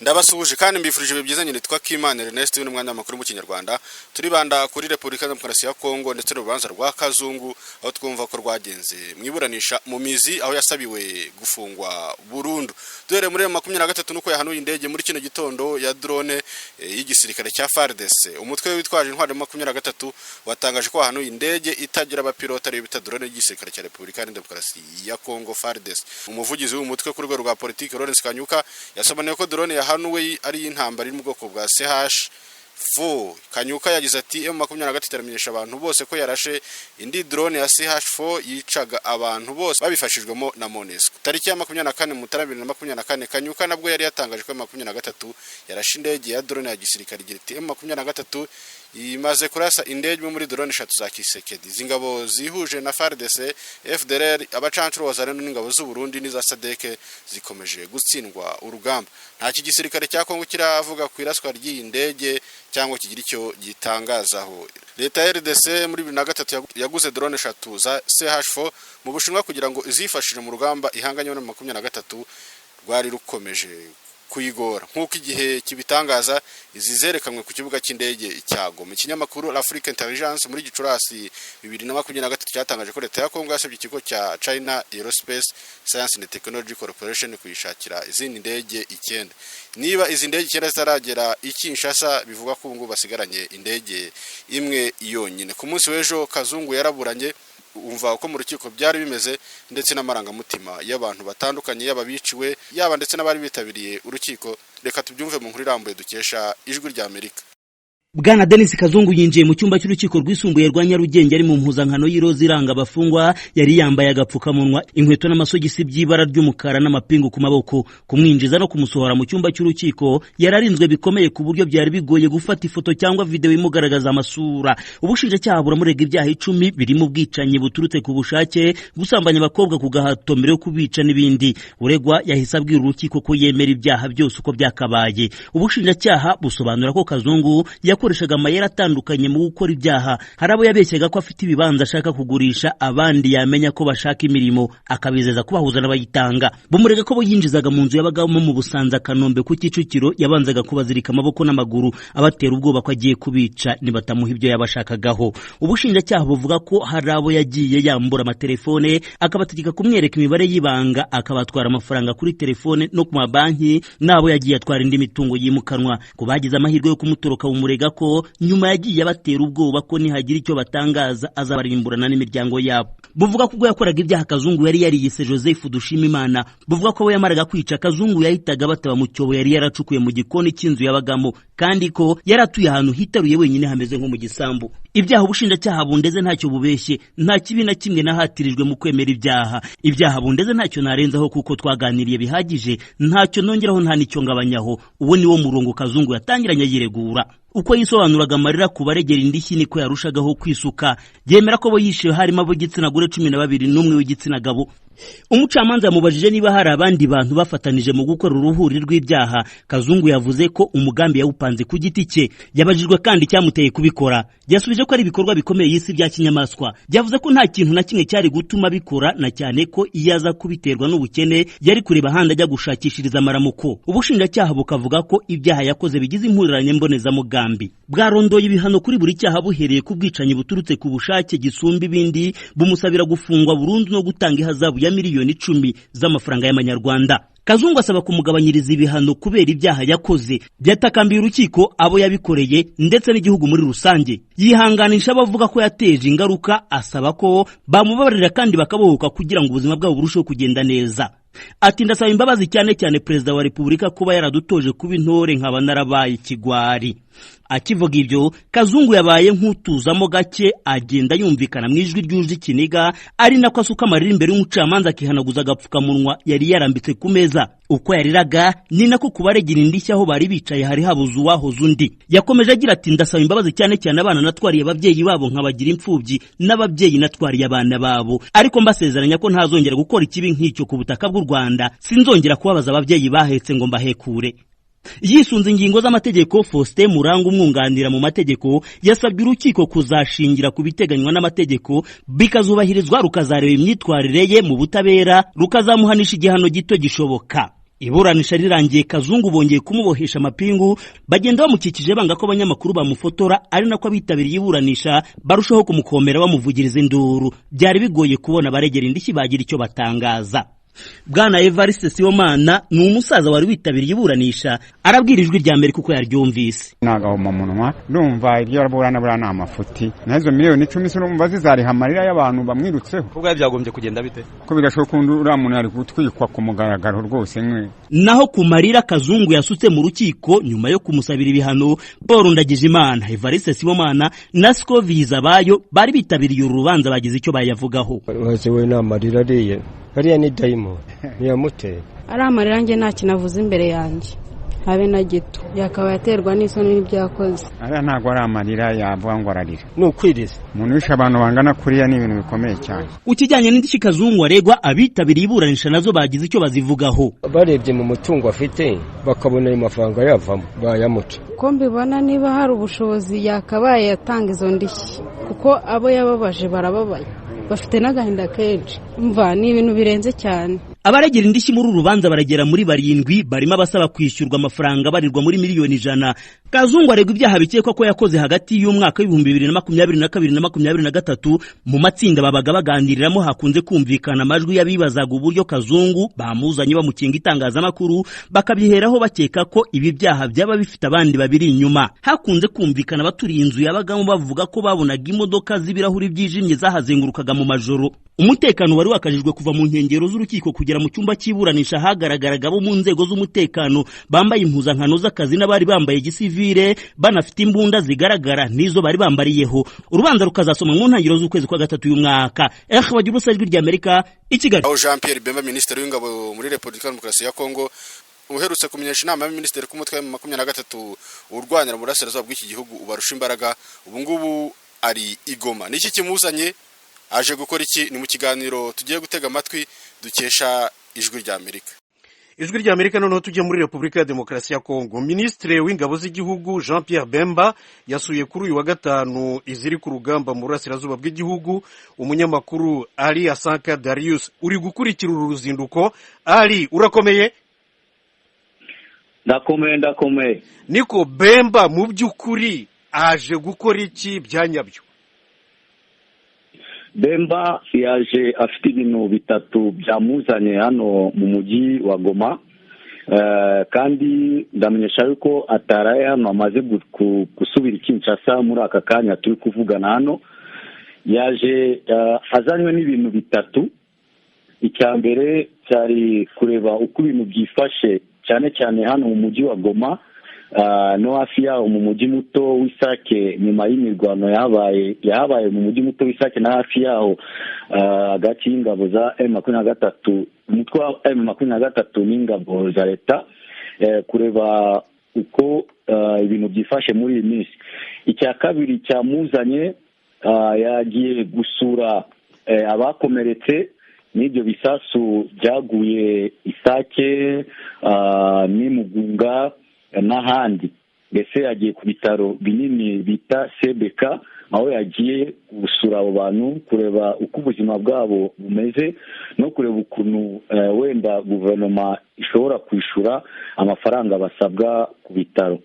Ndabasuhuje kandi mbifurije ibihe byiza. Nyine nitwa Kimana Ernest n'umwanya w'amakuru mu Kinyarwanda. Turibanda kuri Repubulika ya Demokarasi ya Kongo ndetse n'urubanza rwa Kazungu, aho twumva ko rwagenze mu iburanisha mu mizi, aho yasabiwe gufungwa burundu. Duhereye muri 23 nuko yahanuye indege muri kino gitondo ya drone y'igisirikare cya FARDC. Umutwe witwaje intwaro 23 watangaje ko wahanuye indege itagira abapilota, ariyo bita drone, y'igisirikare cya Repubulika ya Demokarasi ya Kongo, FARDC. Umuvugizi w'umutwe ku rwego rwa politiki, Lawrence Kanyuka, yasobanuye ko drone yahanuwe ari iy'intambara iri mu bwoko bwa CH-4. Kanyuka yagize ati: "M23 iramenyesha abantu bose ko yarashe indi drone ya CH-4 yicaga abantu bose babifashijwemo na MONUSCO." Tariki ya 24 Mutarama 2024, Kanyuka nabwo yari yatangaje ko M23 yarashe indege ya drone ya gisirikare, igira iti: "M23 imaze kurasa indege imwe muri drone eshatu za Tshisekedi." Izi ngabo zihuje na FARDC, FDLR, abacancuro Wazalendo n'ingabo z'u Burundi n'iza SADC zikomeje gutsindwa urugamba. Nta gisirikare cya Kongo kiravuga ku iraswa ry'iyi ndege cyangwa kigira icyo gitangazaho. Leta ya RDC muri 2003 yaguze drone eshatu za CH-4 mu Bushinwa kugira ngo izifashije mu rugamba ihanganye na 23 rwari rukomeje kuyigora. Nk'uko Igihe kibitangaza, izi zerekanwe ku kibuga cy'indege cya Goma. Ikinyamakuru Africa Intelligence muri Gicurasi 2023 cyatangaje ko leta ya Kongo yasabye ikigo cya China Aerospace Science and Technology Corporation kuyishakira izindi ndege icyenda. Niba izi ndege icyenda zitaragera i Kinshasa, bivuga ko ubu ngubu basigaranye indege imwe yonyine. Ku munsi w'ejo Kazungu yaraburanye. Umva uko mu rukiko byari bimeze ndetse n'amarangamutima y'abantu batandukanye, yaba biciwe, yaba ndetse n'abari bitabiriye urukiko. Reka tubyumve mu nkuru irambuye dukesha Ijwi rya Amerika. Bwana Denis Kazungu yinjiye mu cyumba cy'urukiko rwisumbuye rwa Nyarugenge ari mu mpuzankano y'iroza iranga abafungwa. Yari yambaye agapfukamunwa, inkweto n'amasogisi by'ibara ry'umukara n'amapingu ku maboko. Kumwinjiza no kumusohora mu cyumba cy'urukiko yararinzwe bikomeye, ku buryo byari bigoye gufata ifoto cyangwa videwo imugaragaza amasura. Ubushinjacyaha buramurega ibyaha 10 birimo ubwicanyi buturutse ku bushake, gusambanya abakobwa ku gahato mbere yo kubica n'ibindi. Uregwa yahise abwira urukiko ko yemera ibyaha byose uko byakabaye. Ubushinjacyaha busobanura ko Kazungu yakoreshaga amayeri atandukanye mu gukora ibyaha. Hari abo yabeshyaga ko afite ibibanza ashaka kugurisha, abandi yamenya ko bashaka imirimo akabizeza kubahuza n'abayitanga. Bumurega ko bo yinjizaga mu nzu yabagamo mu Busanza, Kanombe ku Kicukiro, yabanzaga kubazirika amaboko n'amaguru, abatera ubwoba ko agiye kubica nibatamuha ibyo yabashakagaho. Ubushinjacyaha buvuga ko hari abo yagiye yambura amatelefone, akabategeka kumwereka imibare y'ibanga, akabatwara amafaranga kuri telefone no ku mabanki, n'abo yagiye atwara indi mitungo yimukanwa. Ku bagize amahirwe yo kumutoroka, bumurega ko nyuma yagiye abatera ubwoba ko nihagira icyo batangaza azabarimburana n'imiryango yabo. Buvuga ko ubwo yakoraga ibyaha, Kazungu yari yariyise Joseph Dushimimana. Buvuga ko we yamaraga kwica, Kazungu yahitaga bataba mu cyobo yari yaracukuye mu gikoni cy'inzu yabagamo, kandi ko yari atuye ahantu hitaruye wenyine hameze nko mu gisambu. "Ibyaha ubushinjacyaha bundeze ntacyo bubeshye, nta kibi na kimwe nahatirijwe mu kwemera ibyaha. Ibyaha bundeze ntacyo narenzaho kuko twaganiriye bihagije, ntacyo nongeraho, nta n'icyo ngabanyaho." Uwo ni wo murongo Kazungu yatangiranye yiregura. Uko yisobanuraga, amarira ku baregera indishyi niko yarushagaho kwisuka. Yemera ko bo yishe harimo ab'igitsina gore 12 n'umwe w'igitsina gabo. Umucamanza yamubajije niba hari abandi bantu bafatanije mu gukora uruhuri rw'ibyaha. Kazungu yavuze ko umugambi yawupanze ku giti cye. Yabajijwe kandi icyamuteye kubikora. Yasubije ko ari ibikorwa bikomeye y'isi bya kinyamaswa. Yavuze ko nta kintu na kimwe cyari gutuma abikora, na cyane ko iyo aza kubiterwa n'ubukene yari kureba ahandi ajya gushakishiriza amaramuko. Ubushinjacyaha bukavuga ko ibyaha yakoze bigize impuriranye mbonezamugambi. Bwarondoye ibihano kuri buri cyaha, buhereye ku bwicanyi buturutse ku bushake gisumba ibindi, bumusabira gufungwa burundu no gutanga ihazabu ya miliyoni 10 z'amafaranga y'amanyarwanda. Kazungu asaba kumugabanyiriza ibihano kubera ibyaha yakoze. Byatakambiye urukiko, abo yabikoreye ndetse n'igihugu muri rusange. Yihanganisha abavuga ko yateje ingaruka, asaba ko bamubabarira kandi bakabohoka kugira ngo ubuzima bwabo burusheho kugenda neza. Ati: "Ndasaba imbabazi cyane cyane Perezida wa Repubulika kuba yaradutoje kuba intore nkaba narabaye ikigwari." Akivuga ibyo, Kazungu yabaye nk'utuzamo gake, agenda yumvikana mu ijwi ryuje ikiniga, ari nako asuka amarira imbere y'umucamanza, akihanaguza agapfukamunwa yari yarambitse ku meza. Uko yariraga ni nako kubaregera indishyi aho bari bicaye hari habuze uwahoze undi. Yakomeje agira ati: "Ndasaba imbabazi cyane cyane abana natwariye ababyeyi babo nkabagira imfubyi, n'ababyeyi natwariye abana babo, ariko mbasezeranya ko ntazongera gukora ikibi nk'icyo ku butaka bw'u Rwanda. Sinzongera kubabaza ababyeyi bahetse ngo mbahekure." Yisunze ingingo z'amategeko, Faustin Muranga umwunganira mu mategeko yasabye urukiko kuzashingira ku biteganywa n'amategeko bikazubahirizwa, rukazareba imyitwarire ye mu butabera, rukazamuhanisha igihano gito gishoboka. Iburanisha rirangiye, Kazungu bongeye kumubohesha amapingu, bagenda bamukikije banga ko abanyamakuru bamufotora, ari nako abitabiriye iburanisha barushaho kumukomera bamuvugiriza induru. Byari bigoye kubona abaregera indishyi bagira icyo batangaza. Bwana Evariste Sibomana ni umusaza wari witabiriye iburanisha, arabwira Ijwi rya Amerika uko yaryumvise. Nagahomamunwa, ndumva ibyo araburana buriya ni amafuti. Nazo miliyoni 10 sinumva zizariha amarira y'abantu bamwirutseho. Ubwo byagombye kugenda bite? Ko bigashoboka undi uriya muntu yari gutwikwa ku mugaragaro rwose nkwe. Naho ku marira Kazungu yasutse mu rukiko nyuma yo kumusabira ibihano, Paul Ndagijimana, Evariste Sibomana na Scovie Abayo bari bitabiriye uru rubanza bagize icyo bayavugaho. We ni amarira ariye, ariya ni dayimoni ntiyamuteye. Ari amarira, njye nta kintu avuze imbere yanjye habe na gito, yakabaye aterwa n'isoni n'ibyo yakoze. Ariya ntabwo ari amarira yavuga ngo ararira. Ni ukwiriza. Umuntu wishe abantu bangana kuriya ni ibintu bikomeye cyane. Ku kijyanye n'indishyi Kazungu aregwa, abitabiriye iburanisha nazo bagize icyo bazivugaho. Barebye mu mutungo afite bakabona ayo mafaranga yavamo, bayamuca. Uko mbibona, niba hari ubushobozi yakabaye yatanga izo ndishyi, kuko abo yababaje barababaye, bafite n'agahinda kenshi. Mva ni ibintu birenze cyane. Abaregera indishyi muri uru rubanza baragera muri barindwi, barimo abasaba kwishyurwa amafaranga barirwa muri miliyoni 100. Kazungu aregwa ibyaha bikekwa ko yakoze hagati y'umwaka w'2022 na 23. Mu matsinda babaga baganiriramo hakunze kumvikana amajwi y'abibazaga uburyo Kazungu bamuzanye bamukinga itangazamakuru, bakabyiheraho bakeka ko ibi byaha byaba bifite abandi babiri inyuma. Hakunze kumvikana abaturiye inzu yabagamo bavuga ko babonaga imodoka z'ibirahuri byijimye zahazengurukaga mu majoro. Umutekano wari wakajijwe kuva mu nkengero z'urukiko kugera mu cyumba cy'iburanisha. Hagaragaraga abo mu nzego z'umutekano bambaye impuzankano z'akazi n'abari bambaye gisivire, banafite imbunda zigaragara n'izo bari bambariyeho. Urubanza rukazasoma mu ntangiriro z'ukwezi kwa gatatu y'umwaka. Bagira ubusa, Ijwi ry'Amerika, i Kigali. Aho Jean Pierre Bemba, minisitiri w'ingabo muri Repubulika ya Demokarasi ya Kongo, uherutse kumenyesha inama y'abaminisitiri ko umutwe wa 23 urwanira mu burasirazuba bw'iki gihugu ubarusha imbaraga, ubu ngubu ari i Goma. Niki kimuzanye? Aje gukora iki? Ni mu kiganiro tugiye gutega amatwi dukesha Ijwi rya Amerika. Ijwi rya Amerika. Noneho tujye muri Repubulika ya Demokarasi ya Kongo. Minisitiri w'ingabo z'igihugu Jean Pierre Bemba yasuye kuri uyu wa gatanu iziri ku rugamba mu burasirazuba bw'igihugu. Umunyamakuru Ali Asanka Darius uri gukurikira uru ruzinduko. Ali, urakomeye? Ndakomeye, ndakomeye. Niko Bemba mu by'ukuri aje gukora iki bya nyabyo? Bemba yaje afite ibintu bitatu byamuzanye hano mu mujyi wa Goma, kandi ndamenyesha yuko ataraye hano, amaze gusubira i Kinshasa muri aka kanya turi kuvugana hano. Yaje azanywe n'ibintu bitatu. Icya mbere cyari kureba uko ibintu byifashe, cyane cyane hano mu mujyi wa Goma no hafi yaho mu mujyi muto w'Isake, nyuma y'imirwano yahabaye mu mujyi muto w'Isake na hafi yaho hagati y'ingabo za M23, umutwe wa M23 n'ingabo za leta, kureba uko ibintu byifashe muri iyi minsi. Icya kabiri cyamuzanye, yagiye gusura abakomeretse n'ibyo bisasu byaguye Isake n'imugunga n'ahandi. Mbese yagiye ku bitaro binini bita CBK, aho yagiye gusura abo bantu, kureba uko ubuzima bwabo bumeze no kureba ukuntu wenda guverinoma ishobora kwishyura amafaranga basabwa ku bitaro.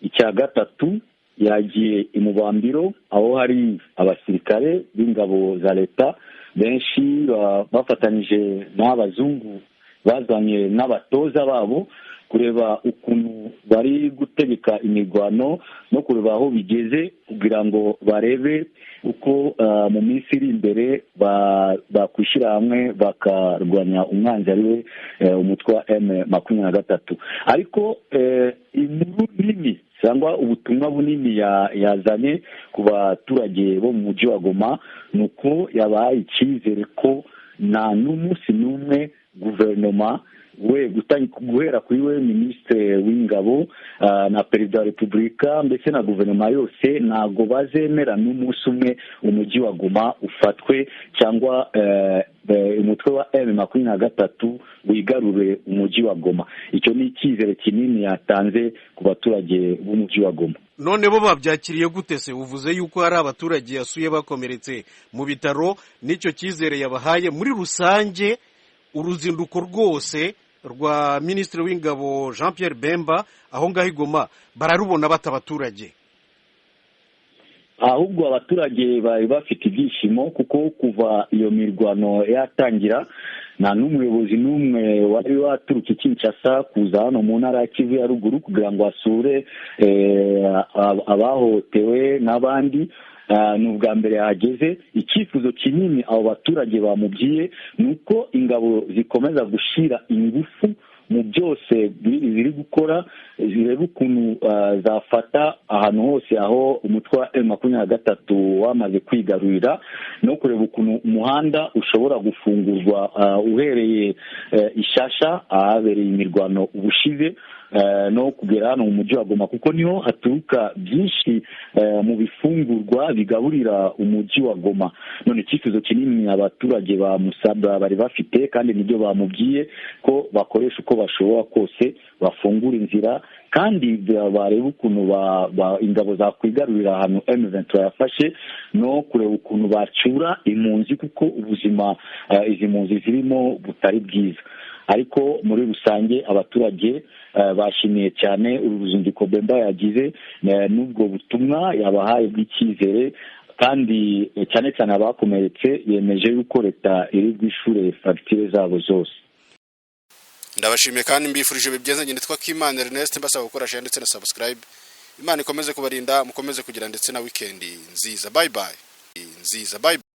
Icya gatatu, yagiye i Mubambiro, aho hari abasirikare b'ingabo za leta benshi bafatanyije n'abazungu bazanye n'abatoza babo, kureba ukuntu bari gutegeka imirwano no kureba aho bigeze, kugira ngo barebe uko mu minsi iri imbere bakwishyira hamwe bakarwanya umwanzi, ari we umutwe wa M23. Ariko inkuru nini cyangwa ubutumwa bunini yazanye ku baturage bo mu mujyi wa Goma ni uko yabahaye icyizere ko nta n'umunsi n'umwe guverinoma we, guhera kuri we minisitiri w'ingabo na perezida wa repubulika, ndetse na guverinoma yose, ntabwo bazemera n'umunsi umwe umujyi wa Goma ufatwe cyangwa umutwe wa M23 wigarure umujyi wa Goma. Icyo ni icyizere kinini yatanze ku baturage b'umujyi wa Goma. None bo babyakiriye gute se? Uvuze yuko hari abaturage yasuye bakomeretse mu bitaro, n'icyo cyizere yabahaye. Muri rusange uruzinduko rwose Rwa Minisitiri w'Ingabo Jean Pierre Bemba aho ngaho i Goma, bararubona bata abaturage? Ahubwo abaturage bari bafite ibyishimo, kuko kuva iyo mirwano yatangira nta n'umuyobozi n'umwe wari waturuka i Kinshasa kuza hano mu ntara ya Kivu ya Ruguru kugira ngo asure abahohotewe n'abandi. Ni ubwa mbere yahageze. Icyifuzo kinini abo baturage bamubwiye ni uko ingabo zikomeza gushyira ingufu mu byose ziri gukora, zireba ukuntu zafata ahantu hose aho umutwe wa M23 wamaze kwigarurira, no kureba ukuntu umuhanda ushobora gufungurwa uhereye Ishasha, ahabereye imirwano ubushize, no kugera hano mu mujyi wa Goma, kuko niho haturuka byinshi mu bifungurwa bigaburira umujyi wa Goma. None icyifuzo kinini abaturage ba Musabwa bari bafite, kandi nibyo bamubwiye, ko bakoresha uko bashobora kose bafungura inzira, kandi bareba ukuntu ingabo zakwigarurira ahantu M23 yafashe, no kureba ukuntu bacyura impunzi, kuko ubuzima izi mpunzi zirimo butari bwiza. Ariko muri rusange abaturage bashimiye cyane uru ruzinduko Bemba yagize n'ubwo butumwa yabahaye bw'icyizere, kandi cyane cyane abakomeretse yemeje yuko leta iri bwishure fagitire zabo zose. Ndabashimiye kandi mbifurije byiza. Nitwa Kimana Ernest, mbasaba gukora share ndetse na subscribe. Imana ikomeze kubarinda, mukomeze kugira ndetse na weekend nziza. Bye bye, nziza, bye.